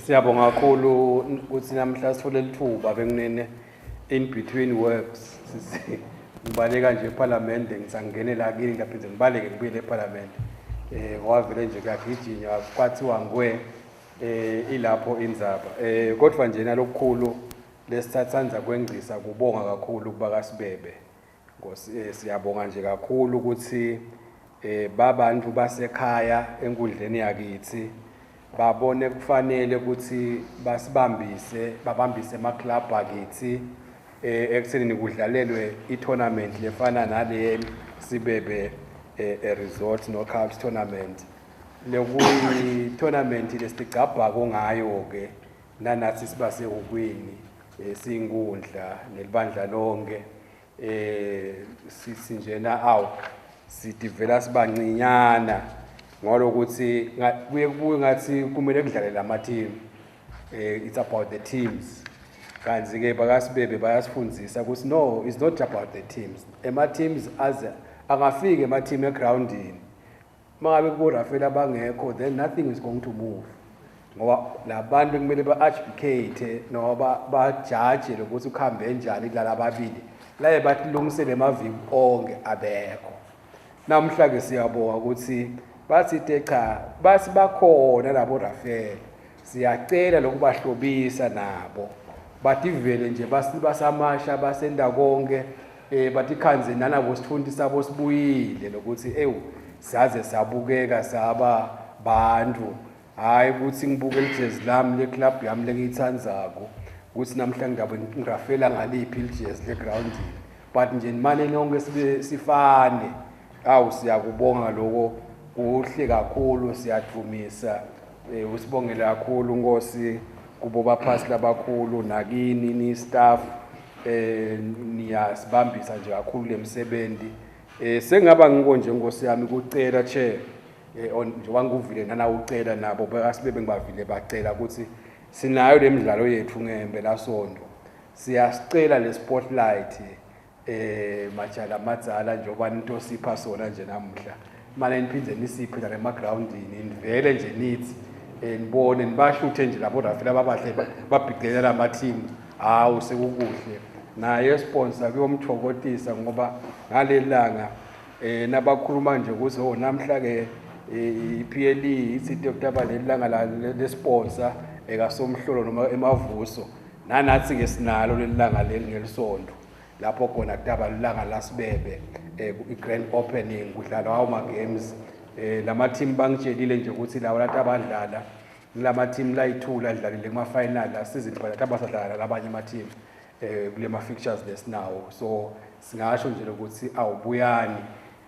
Siyabonga kakhulu ukuthi namhla sithole lithuba bekunene in between works. Ngibaleka nje eParliament, ngisangenela kini, ngiphinde ngibaleke ngibuyele eParliament. Ngoba vele nje kuyagijinywa, kwathiwa ngwe ilapho indzaba. Kodwa nje nalokukhulu lesithathanda kwengcisa kubonga kakhulu kuba kaSibebe. Nkosi, siyabonga nje kakhulu ukuthi babantu basekhaya enkundleni yakithi babone kufanele ukuthi basibambise, babambise ama club akithi ekuthenini kudlalelwe i-tournament lefana nale Sibebe Resort Knockout Tournament. Lekuyi tournament lesitigcabhako ngayo ke nanathi siba sehukwini, siyinkundla nelibandla lonke, sisinjena awu sidivela sibancinyana ngalokuthi kuye kubuye ngathi kumele kudlale lama team, it's about the teams, kanti ke bakaSibebe bayasifundisa ukuthi no, it's not about the teams. Ema teams aze angafika ema team egroundini, mangabe kubo referee abangekho, then nothing is going to move, ngoba labantu kumele ba-adjudicate noma bajaje lokuthi kuhambe njani kulala ababili laye batilungisele emaviki onke abekho. Namhla ke siyabonga ukuthi bathi te cha, bathi bakhona labo referee, siyacela lokubahlobisa nabo bativele nje basamasha basenda konke, bathi khanze nanabo sithundi sabo sibuyile lokuthi ewu saze sabukeka saba bantu. Hayi ukuthi ngibuke ijezi lami le club yami lengiyithandzako ukuthi namhla ngidabe ngirafela ngaliphi ijezi le groundini, but nje nimane nonke sibe sifane. Awu, siyakubonga lokho, kuhle kakhulu, siyadumisa, usibongele kakhulu Nkosi kubo baphasi labakhulu nakini ni staff, niyasibambisa nje kakhulu lemsebenzi. Sengaba ngiko nje Nkosi yami kucela, chair, njengoba ngikuvile nana ucela nabo bakasibe ngibavile bacela ukuthi sinayo lemidlalo yethu ngempela sonto, siyasicela le spotlight, majala madzala, njengoba into sipha sona nje namuhla, manje niphinde nisiphe la emagroundini, nivele nje nithi nibone nibashuthe nje labo referee ababahle babhicelela lama team. Hawu, sekukuhle naye sponsor kuyomthokotisa, ngoba ngalelanga nabakhuluma nje ukuthi oh namhla ke iPLE ithi into yokutaba lelanga la le sponsor ekasomhlolo noma emavuso, nanathi ke sinalo lelanga leli ngelisonto lapho khona kutaba lilanga laSibebe, i-grand opening, kudlalwa ama games. Lama team bangitshelile nje ukuthi lawo lathi abadlala lama team layithula adlalile kuma final la season, but abasadlala labanye ama team kule ma fixtures lesinawo. So singasho nje ukuthi awubuyani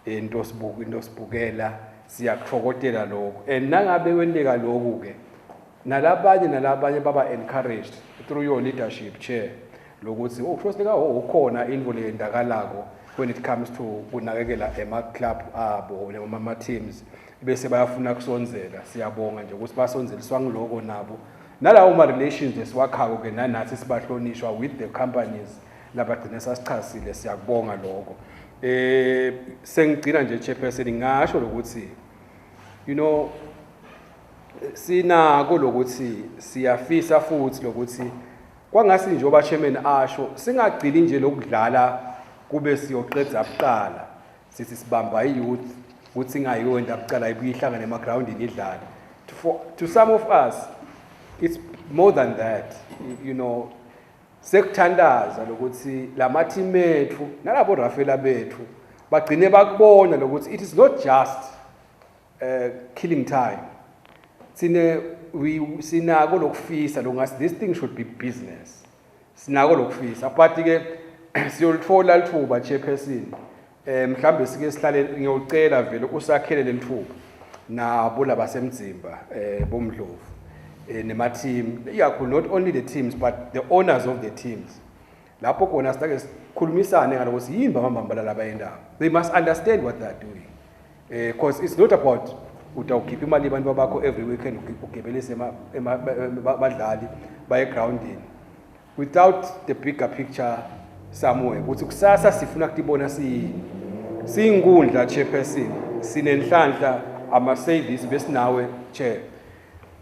into sibuka into sibukela, siyakuthokotela lokho, and nangabe wenteka lokhu ke nalabanye baba encouraged through your leadership, chair, lokuthi oh first ka ukhona into leyendakalako when it comes to kunakekela ema club abo noma ama teams, bese bayafuna kusonzela. Siyabonga nje ukuthi basonzeliswa ngiloko nabo nalawo ma relations esiwakhako ke nanathi sibahlonishwa with the companies labagcine sasichasile. Siyakubonga lokho. Sengigcina nje, chairperson, ngasho lokuthi sinako lokuthi siyafisa futhi lokuthi kwangasi njengoba chairman asho, singagcini nje lokudlala kube siyoqedza kuqala sithi sibamba i-youth ukuthi ingayiwenda kuqala ibuye ihlangane emagroundini idlale. To some of us it's more than that. Sekuthandaza lokuthi lama team ethu nalabo referee bethu bagcine bakubona lokuthi it is not just killing time. Sine we sinako lokufisa lokungasi this thing should be business, sinako lokufisa, but ke siyolithola lithuba, chairperson, mhlambe sike sihlale, ngiyocela vele usakhele lelithuba nabo labasemdzimba bomdlovu nema team ikakhulu, not only the teams but the owners of the teams, lapho khona sitake sikhulumisane ngaloko yini bamambambala labayendako. They must understand what they are doing, because it's not about utawukhipha imali yabantu bakho every weekend ugebelise badlali baye groundini without the bigger picture somewhere ukuthi kusasa sifuna kutibona siyinkundla. Chairperson, sinenhlanhla, ama-service besinawe, chair.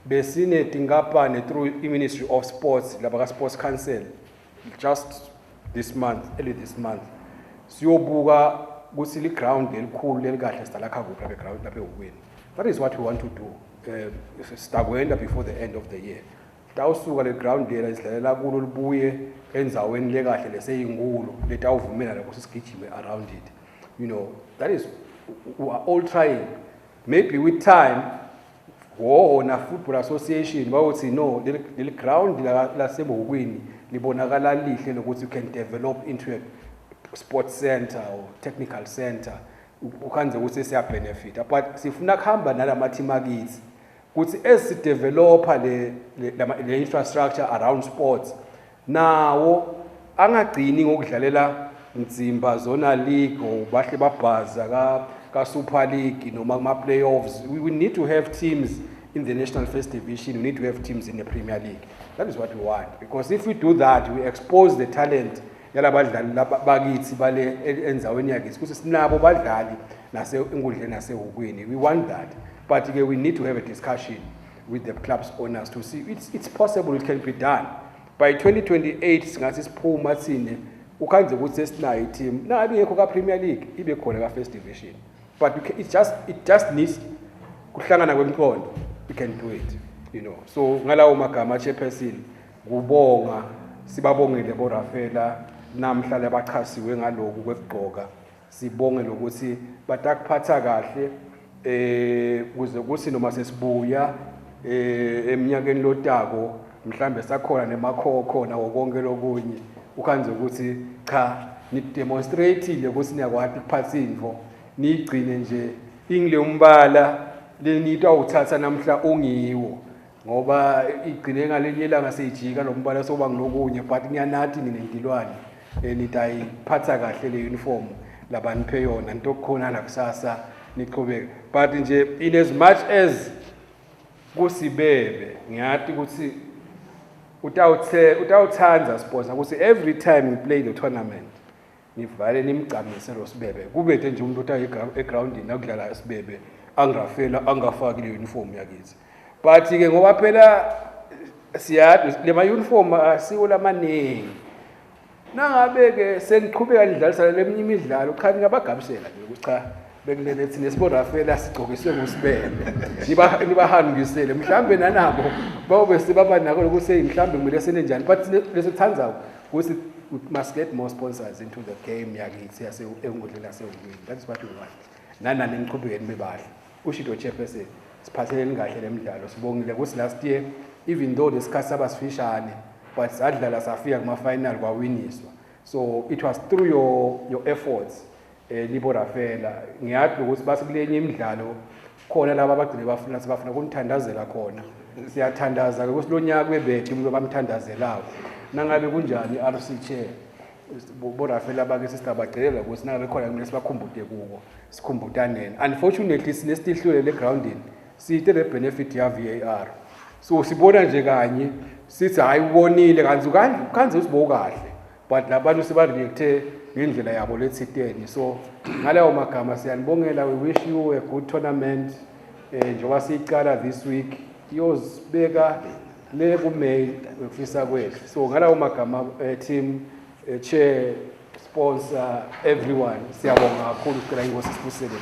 Besinetinkampani through i-Ministry of Sports, laba ka-Sports Council, just this month, early this month, siyobuka kutsi li-ground lelikhulu lelikahle sitalakha kuphi lapha eground lapha ehhokweni. That is what we want to do. Sitakwenta before the end of the year. Tawusuka le ground lela sidlalela kulo libuye endzaweni lekahle leseyinkulu letawuvumela ukuthi sigijime around it. That is, we are all trying. Maybe with time, wona Football Association bawuthi no, leli ground laseBhokweni libonakala lihle lokuthi you can develop into a sports center or technical center, ukhanze ukuthi siya benefit, but sifuna kuhamba nalama team akithi kuthi esidevelopa le infrastructure around sports nawo angagcini ngokudlalela Mzimba Zona League or bahle babhaza ka Super League noma kuma playoffs. We need to have teams in the National First Division. We need to have teams in the Premier League. That is what we want, because if we do that, we expose the talent yalabadlali bakithi bale endzaweni yakithi ukuthi sinabo badlali nase enkundleni nasehhokweni. We want that, but ke we need to have a discussion with the club's owners to see it's possible, it can be done. By 2028 singathi siphuma thine ukhanze ukuthi sesinayo i-team nabe ingekho ka-Premier League, ibe khona ka-First Division, but we can, it just needs kuhlangana kwemiqondo. We can do it. So ngalawo magama, chairperson, kubonga, sibabongile boRafela namhla labachasiwe ngaloku kwekugqoka. Sibonge lokuthi batakuphatha kahle kuze kuthi noma sesibuya eminyakeni lotako mhlambe sakhona nemakhokho nawo konke lokunye, ukhanze ukuthi cha, ni demonstrateile ukuthi niyakwati ukuphatha intfo, niyigcine nje ingile umbala lenitawuthatha namhla ungiwo, ngoba igcine ngalenye ilanga seyijika lo mbala soba ngilokunye, but ngiyanathi nine ntilwane nitayiphatha kahle le uniform labaniphe yona ntokukhona la kusasa niqhubeke. But nje in as much as kusibebe, ngiyati ukuthi utawuthe utawuthanda sponsor ukuthi every time we play the tournament nivale nimgcamise lo sibebe, kube nje umuntu othi egroundini nakudlala sibebe angafela angafaki le uniform yakithi. But ke ngoba phela siyazi le ma uniform asiwo lamaningi, nangabe ke seniqhubeka nidlalisa leminye imidlalo, cha, ningabagabisela nje ukuthi cha, bekulele thina siborafela sigcokiswe ngusibebe, nibahangisele mhlambe nanabo bawobe sebaba nako lokuthi hey, mhlambe kumele senenjani. But lesithandayo ukuthi we must get more sponsors into the game yakithi yase enkundleni yasehhokweni. That is what we want. Nanani niqhubeke nibe bahle, ushito chairperson, siphatheleni kahle le midlalo. Sibongile ukuthi last year, even though lesikhathi saba sifishane, but sadlala safika kuma-final, kwawiniswa. So it was through your efforts, libo Rafela. Ngiyazi ukuthi base kulenye imidlalo khona laba abagcine bafuna sibafuna kunithandazela khona. Siyathandaza ke ukuthi lo nyaka kwebethu umuntu abamthandazelako nangabe kunjani, RC chair, boRafela bake sisingabagcelela ukuthi nangabe khona kumele sibakhumbute kuko, sikhumbutaneni. Unfortunately sinesitihlwele le groundini, siyite le benefit ya VAR, so sibona nje kanye sithi hayi, ubonile kanti kanzi usibo kahle, but labantu seba-reacte ngendlela yabo lethiteni. So ngalawo magama siyanibongela. We wish you a good tournament njengoba siyicala this week, iyozibeka le ku-May ukufisa kwethu. So ngalawo magama, team, chair, sponsor, everyone, siyabonga kakhulu. Sicela inkosi sibusele.